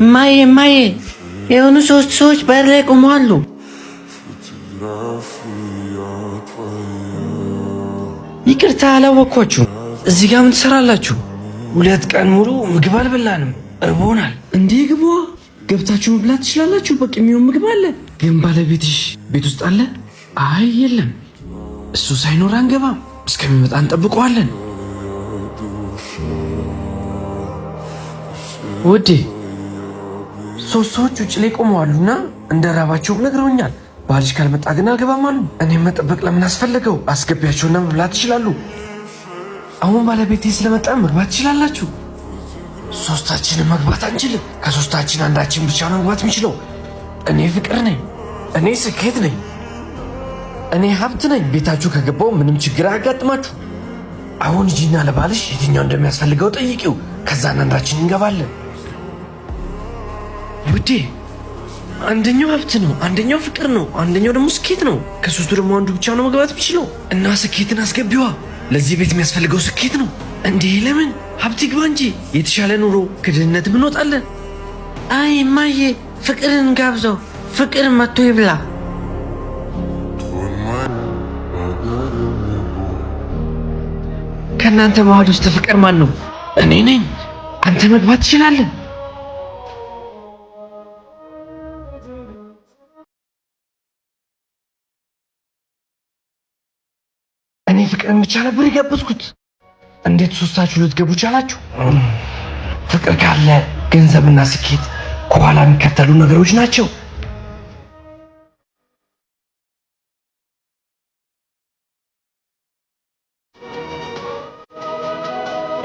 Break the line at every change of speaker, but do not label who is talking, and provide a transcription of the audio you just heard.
እማዬ እማዬ፣ የሆኑ ሶስት ሰዎች በር ላይ ቆመዋል።
ይቅርታ አላወቅኳችሁም። እዚህ ጋር ምን ትሰራላችሁ? 2 ቀን ሙሉ ምግብ አልበላንም፣ እርቦናል። እንዴ ግቧ፣ ገብታችሁ መብላት ትችላላችሁ። በቂ የሚሆን ምግብ አለ። ግን ባለቤትሽ ቤት ውስጥ አለ? አይ የለም፣ እሱ ሳይኖር አንገባም። እስከሚመጣ እንጠብቀዋለን። ውዴ ሶስት ሰዎች ውጭ ላይ ቆመዋሉና እንደራባቸውም ነግረውኛል። ባልሽ ካልመጣ ግን አልገባም አሉ። እኔም መጠበቅ ለምን አስፈለገው? አስገቢያቸውና መብላት ይችላሉ። አሁን ባለቤቴ ስለመጣ መግባት ትችላላችሁ። ሶስታችንን መግባት አንችልም። ከሶስታችን አንዳችን ብቻ ነው መግባት የሚችለው። እኔ ፍቅር ነኝ፣ እኔ ስኬት ነኝ፣ እኔ ሀብት ነኝ። ቤታችሁ ከገባው ምንም ችግር አያጋጥማችሁ። አሁን ሂጂና ለባልሽ የትኛው እንደሚያስፈልገው ጠይቂው። ከዛን አንዳችን እንገባለን። ውዴ አንደኛው ሀብት ነው፣ አንደኛው ፍቅር ነው፣ አንደኛው ደግሞ ስኬት ነው። ከሶስቱ ደግሞ አንዱ ብቻ ነው መግባት የሚችለው እና ስኬትን አስገቢዋ። ለዚህ ቤት የሚያስፈልገው ስኬት ነው። እንዲህ ለምን ሀብት ይግባ እንጂ የተሻለ ኑሮ ከድህነትም እንወጣለን።
አይ እማዬ፣ ፍቅርን ጋብዘው፣ ፍቅር መጥቶ ይብላ።
ከእናንተ መሀል ውስጥ ፍቅር ማን ነው? እኔ ነኝ። አንተ መግባት ትችላለህ። እኔ ፍቅርን ብቻ ነበር የጋበዝኩት። እንዴት ሶስታችሁ ልትገቡ ቻላችሁ? ፍቅር ካለ ገንዘብና ስኬት ከኋላ የሚከተሉ ነገሮች ናቸው።